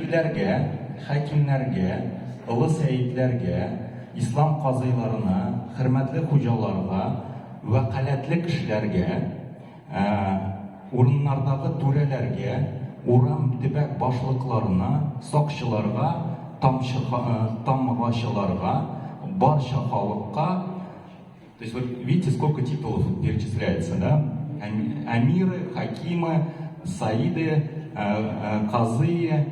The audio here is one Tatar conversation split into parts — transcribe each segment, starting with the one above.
Мирләргә, хакимнәргә, олы сәетләргә, ислам казыйларына, хөрмәтле хуҗаларга, вәкаләтле кешеләргә, урыннардагы түрәләргә, урам төбәк башлыкларына, сакчыларга, тамгачыларга, барча халыкка. То есть вот видите, сколько титулов перечисляется, да? Амиры, хакимы, саиды, казые,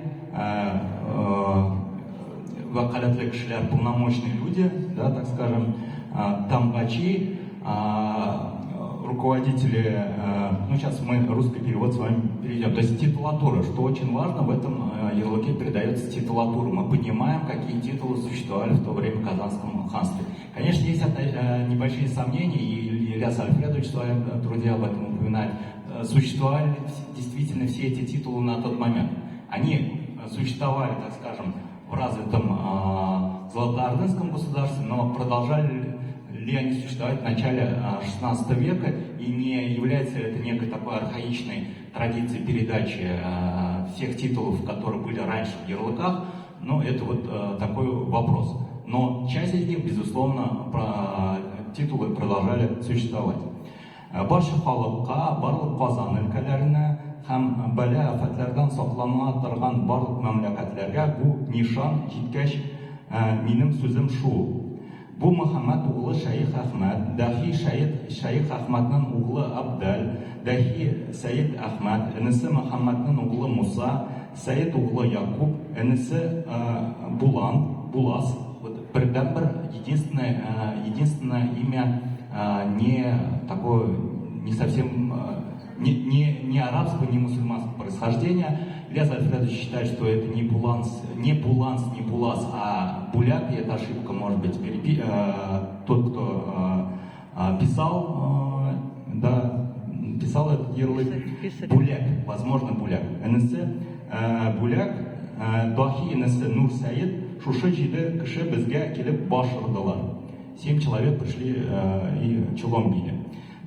вәкаләтле кешеләр, полномочные люди, да, так скажем, тамгачи, руководители, ну, сейчас мы русский перевод с вами перейдем, то есть титулатура, что очень важно, в этом ярлыке передается титулатура, мы понимаем, какие титулы существовали в то время в Казанском ханстве. Конечно, есть небольшие сомнения, и Ильяс Альфредович в своем труде об этом упоминает, существовали ли действительно все эти титулы на тот момент. Они существовали, так скажем, в развитом Золотоордынском государстве, но продолжали ли они существовать в начале XVI века, и не является ли это некой такой архаичной традицией передачи всех титулов, которые были раньше в ярлыках, ну, это вот такой вопрос. Но часть из них, безусловно, титулы продолжали существовать. Барча халыкка, барлык Казан өлкәләренә һәм бәла-афәтләрдән саклана торган барлык мәмләкәтләргә бу нишан җиткәч, минем сүзем шул. Бу Мөхәммәд углы Шәех Әхмәд, дәхи Шәет Шәех Әхмәднең углы Абдәл, дәхи Сәет Әхмәд, энесе Мөхәммәднең углы Муса, Сәет углы Якуб, энесе Булан, Булас, вот бердәнбер, единственное, единственное имя не такое, не совсем, не арабского, не мусульманского происхождения. Ильяс Альфредович считает, что это не Буланс, не Буланс, не Булас, а Буляк, и это ошибка, может быть, тот, кто писал, да, писал этот ярлык. Писарь. Буляк, возможно, Буляк. Энесе Буляк, даһи энесе Нур Сәет, шушы җиде кеше безгә килеп баш ордылар. Семь человек пришли и челом били.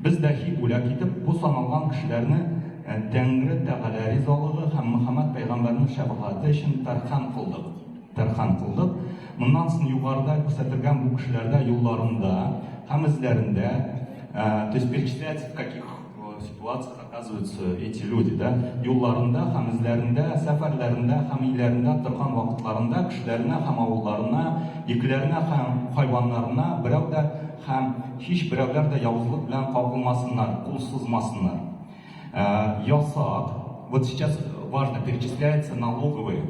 Без дәхи бүләк итеп, бу саналган кешеләрне Тәңре Тәгалә ризалыгы һәм Мөхәммәд пәйгамбәрнең шәфәгате өчен тәрхан кылдык. Тәрхан кылдык. Моннан соң югарыда күрсәтелгән бу кешеләрдә юлларында һәм эзләрендә, то есть перечисляется, в каких ситуациях оказываются эти люди, да, юлларында һәм эзләрендә, сәфәрләрендә һәм өйләрендә торган вакытларында кешеләренә һәм авылларына, йөкләренә һәм хайваннарына берәү дә һәм һич берәүләр дә явызлык белән кагылмасыннар, кул сузмасыннар. Ясак, вот сейчас важно, перечисляются налоговые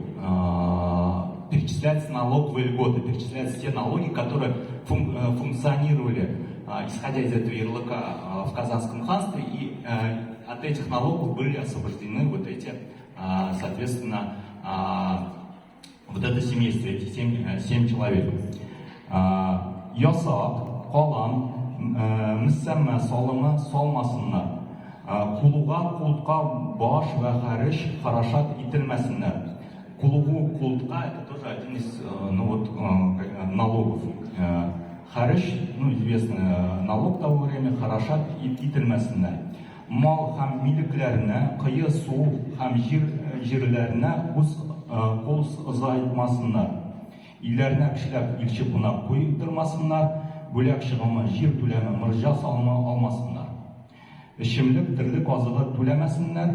льготы, перечисляются те налоги, которые функционировали, исходя из этого ярлыка, в Казанском ханстве, и от этих налогов были освобождены вот эти, соответственно, вот это семейство, эти семь человек. Ясак, калан, мөсәммә салымы салмасыннар. Кулуга, култка баш вә хәреш харашат ителмәсеннәр. Кулугу, култка — это тоже один из ну вот, налогов. Хәреш, ну, известный налог того времени, харашат ителмәсеннәр. Мал һәм милекләренә, кое су һәм җир җирләренә үз кул озайтмасыннар. Илләренә кешеләр илче кунак куйдырмасыннар, бүләк чыгымы, җир түләме, морҗа салымы алмасыннар. Эчемлек, терлек азыгы түләмәсеннәр,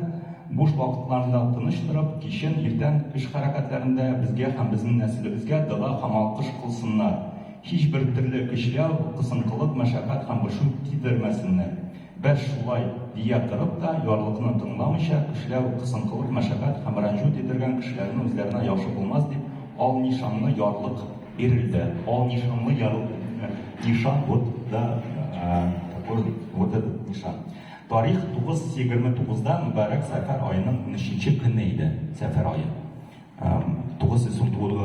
буш вакытларында тыныч торып, кичен, иртән эш хәрәкәтләрендә безгә һәм безнең нәселебезгә дога һәм алкыш кылсыннар. Һичбер төрле көчләү, кысынкылык, мәшәкать һәм борчу тидермәсеннәр. Бәс шулай дия торып та, ярлыкны тыңламыйча, көчләү, кысынкылык, мәшәкать һәм рәнҗү тидергән кешеләрне үзләренә яхшы булмас дип, ал нишанлы ярлык бирелде. Ал нишанлы ярлык, нишан, вот, да, такой вот этот нишан. Тарих 929-да мөбарәк сәфәр аеның 13 көне иде. Сәфәр ае. 919.